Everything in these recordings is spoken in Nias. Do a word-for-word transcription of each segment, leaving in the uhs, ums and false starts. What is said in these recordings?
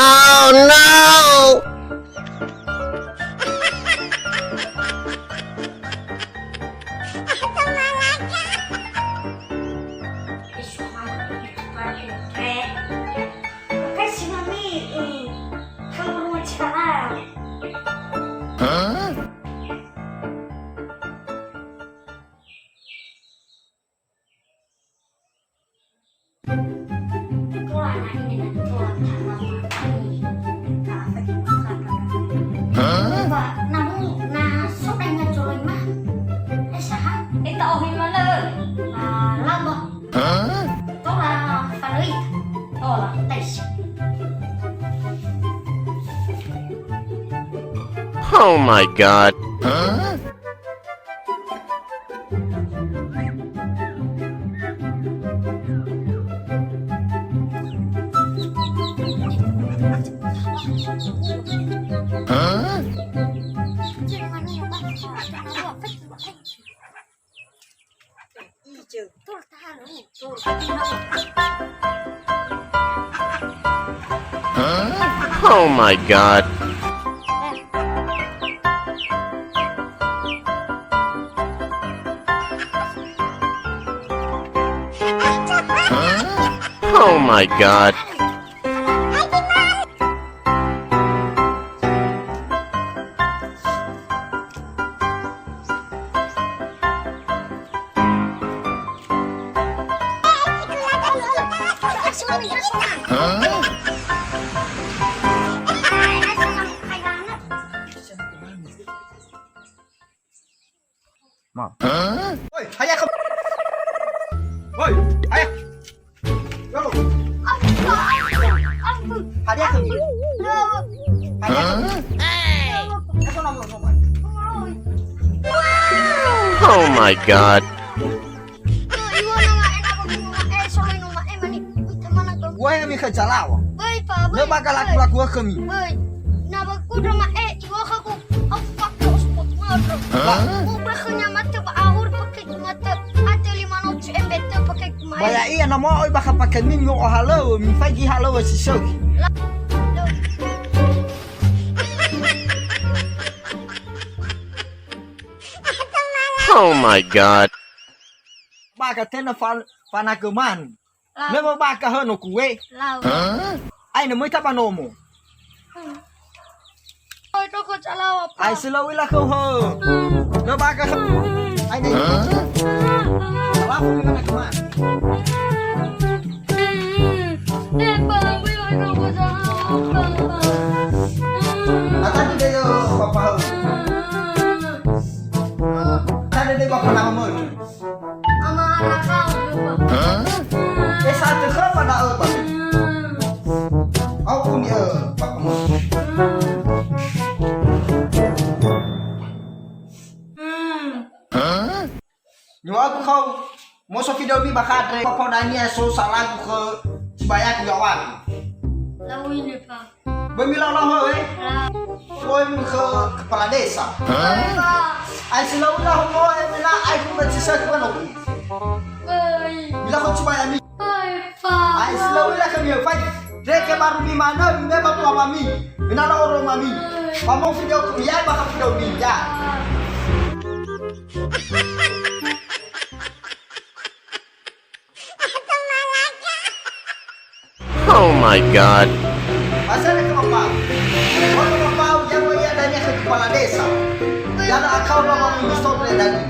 Oh no! Huh? Tola na ini na tola tama mati. Nah, apa gimana? Huh? Ba, namu, na so dai na joloi ma. Eh, saha? Eh, ta ohi mana? Ah, lama. Huh? Tola, faloi. Tola, tais. Oh my God. Huh? Oh my God. Oh my God. Ma. Woi, hadia khömi? Woi, hadia? Yo. Hadia khömi? Hadia khömi? Oh my God. Woi, mi khöu zalaŵa. Böi, Pa, böi. Lö ba galaku-laku khömi. Böi. Na ba kundra ma'e, iŵa'ö khögu, au fakta spot ma'ödrö. Hah? U'ö khönia matö ba ahur pakai ku matö, atö lima ratus M B tö pakai ku ma'e. Ba ya'ia na mo'oi bakha pakai mi mi'o'o halöŵö, mifaigi halöŵö si sökhi. La-, la-, Oh my God. Ba ka tenö fa-, fanagö manu. Lau. Me mo bakha hö no kuwe. Lau. Hah? Ai na möi ta ba nomo. Oi, toko calawa, Pa. Ai si lö u'ila khöu hö. Lö bakha hö. Ai ne. Hah? Calawa, u'ila khöu ma. Eh, Pa, u'ila toko calawa, Pa. Atadi de yo, Papa hö. Atadi de Papa nama möi. Ama arakau, Papa. Hah? Eh, sa'atö khöma da'ö, Papa. Au uni, ö, Papa. Hah? Niŵa'ögu khöu, moso video mi ba khadre, Papa dania so salagu khö sibayaku yaŵagu. Lau ini, Pa. Böi milau-lau hö, eh? Lau. Böi mi khö kepala desa. Hah? Ai si lö u'ila homoe, mena ai ku metsisö ku nogi. Böi. Mila khö cuma ya mi. Böi, Pa. Ai si lö u'ila khömi, fai. Deke baru mi manö, mi ba tua mami. Mena la oro mami. Böi. Pamo video ku ya, bakha video mi ya. Oh my God. Pasal ke Bapak? Bapak, Bapak, ya, ya, dania khö kepala desa. Ya, ada akau Bapak minister dari.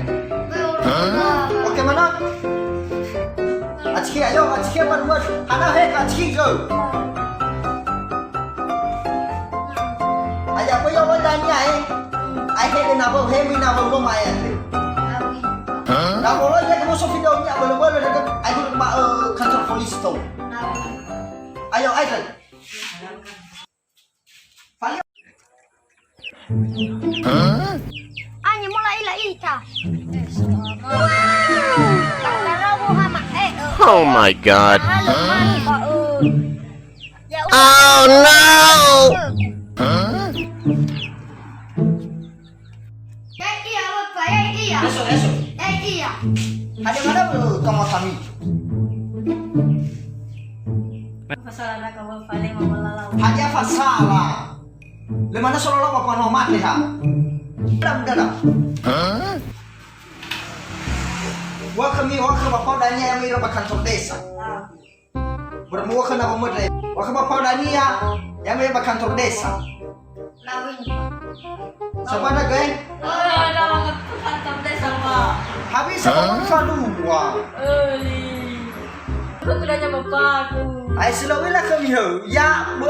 Hah? Oke, mana? Aciki, ayo, aciki, apa buat? Hana he, aciki, go. Aja apa ya, apa dania, eh? Ai he, na bo, he, mi, na bo, lo, ma, ya, te. Hah? Na bo, lo, ya, kamu so video, ya, boleh, boleh, dekat. Ai, ma, eh, kantor polisi, tuh. Ayo, ayo. Ani mola ila ita. Oh my God. Oh no. Ya, iya, Bapak, ya, iya. Eso, eso. Ya, iya. Ada mana bu kamu kami? Fasala ndra'aga wa fale ma walalau. Hadia fasala? Le manö sololau ba panoa mate ha. Dam, dam, dam. Wa khömi, wa khö Bapak Dania ya, mira ba kantor desa. Ah. Bermuakha na pemedre. Wa khö Bapak Dania, ya me ba kantor desa. Lawin. Siapa nak, eh? Oh, ada orang ke kantor desa, Pak. Habis apa pun selalu, wah. Eh, li. Aku tanya bapakku. Ai, selalu lah kami ho. Ya, be.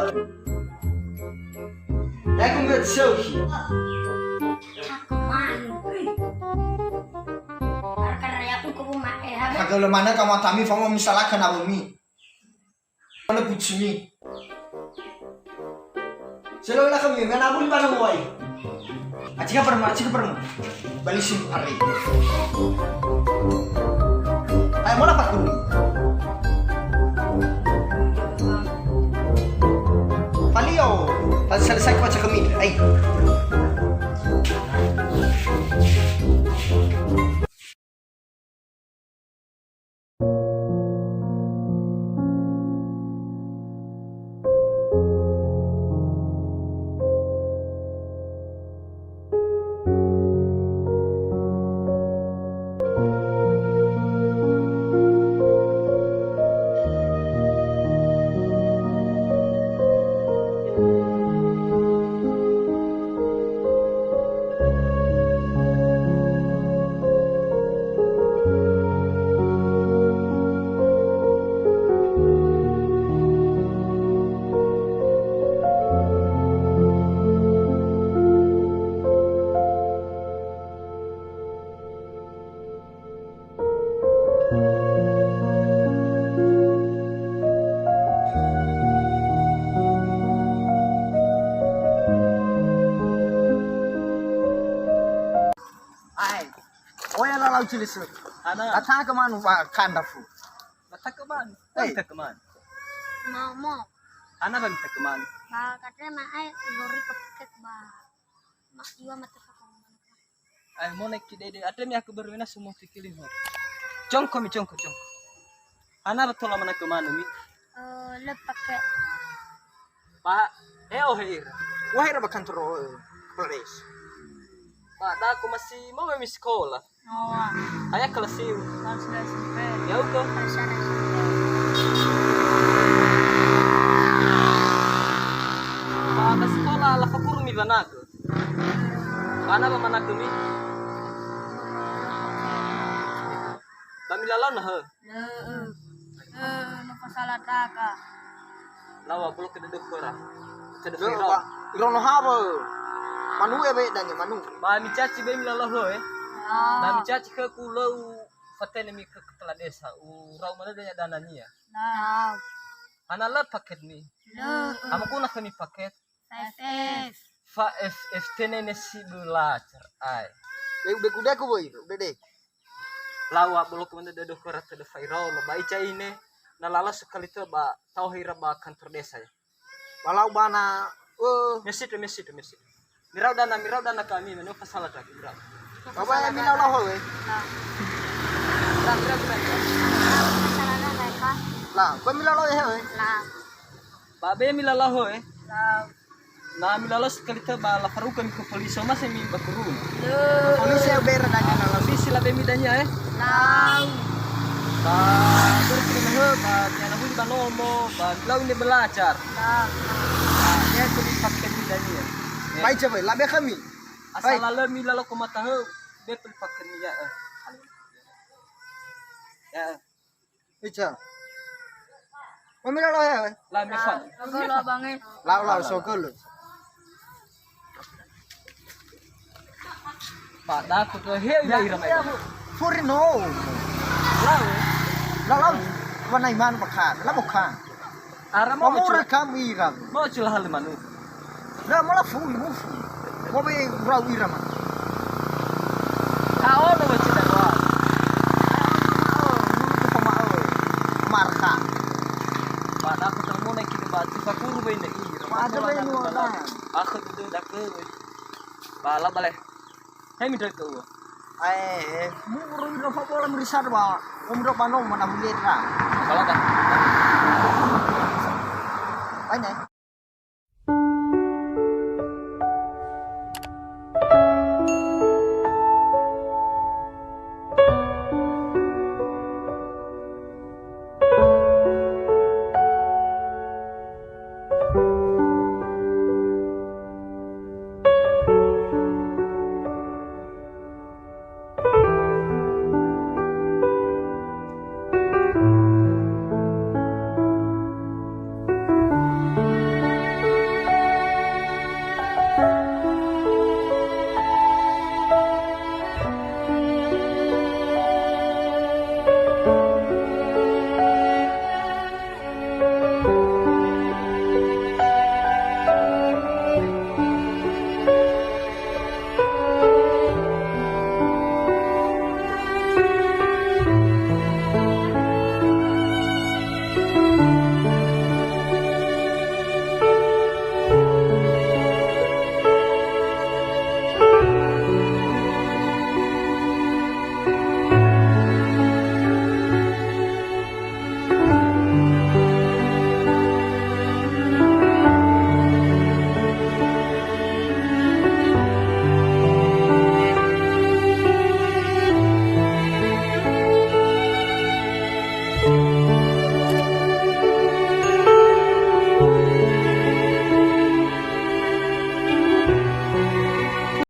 Ya, aku nggak tahu. Aku main. Karena aku ke rumah, eh, habis. Kagak lemana kamu tami, famo misalkan apa mi? Mana kucimi? Selalu lah kami, mana abun pada mulai. Acika perma, acika perma. Bali sim hari. Ayo, mola pakulu. Palio, tadi selesai kau cakap mi. Ai. Ai, oya lalau cilisi. Ana. Datang ke manu ba kandafu. Datang ke manu. Hei. Datang ke manu. Mau, mau. Ana ba datang ke manu. Ba katanya ai lori kepeket ba. Mak iwa mata. Ai, mone ki dede, ate mi aku baru ena semua fikir ho. Congko mi, congko, congko. Ana ba tola mana ke manu mi? Eh, le pake. Ba, eh, oh, hei. Wah, hei, ba kantor, eh, kepala desa. Ba, da aku masih mau mi sekolah. Oh. Ayah kelas siu. Kelas S M P. Ya, uko. Kelas S M P. Ba, ba sekolah, la fakuru mi banaku. Bana ba manakhömi? Ba milalau nahö? Lö'ö. Lö'ö, no fasala ndra'aga. Lawa, bolo ke dödö khöra. Dödö khöra. Ba, iraono hawö. Manu ya be dania, manu. Ba micaci be milalau hö, eh? Ya. Ba micaci khöku lö ufatene mi khö kepala desa. Urau manö dania danania. Nah. Hana lö paketmi? Lö'ö. Ama guna khömi paket? Five F. Five F tenene si belajar. Ai. Be, be gudaku woi, be de. Lawa bolo ke mende dödö khöra tödö fa'iraono. Ba ica ine, na lala sekali tö ba tao ira ba kantor desa ya. Walau bana, eh. Mesit, mesit, mesit. Mirau dana, mirau dana kami, mene fasala dagi, mirau. Baba ya milalau hö, eh. Nah. Mirau, mirau, mirau. Fasala dagi, Pak. Lah, ba milalau hö, eh. Nah. Ba be milalau hö, eh. Nah. Na milalau sekali tö ba la faruka mi ke polisi, mase mi bakuru. Polisi ya bera dania na la polisi la be mi dania, eh. Lau. Ba berterima hö, ba tiana huli ba nomo, ba lau ne belajar. Lau. Ba ya tuli pakai mi dania. Baik, coba, la be kami. Asal la lö milalau ko mata hö, be tuli pakai mi ya, eh. Ya. Ica. Mami lau lau ya, eh? Lau, me fan. Sogolo, Abang, eh. Lau, lau, sogolo. Pak, daku tu, he, ya, ira mai. Furi no. Lau, eh? Lau, lau. Wanai man makan. Lau makan. Ara mau murah kami ira. Mau celah lima nu. Na, mola fuli, mufu. Mo be urau ira ma. Ka ono wa cita doa. Mulu tu pemao. Marka. Pada aku temu naik kita batu fakuru be naik ira. Pada be lu ada. Aku tu dah ke. Bala bale. Hai mi dake ua. Ae, mu'uru ino fa bola murisa ba, umro ba no mana hulie ra. Salah dah. Aine.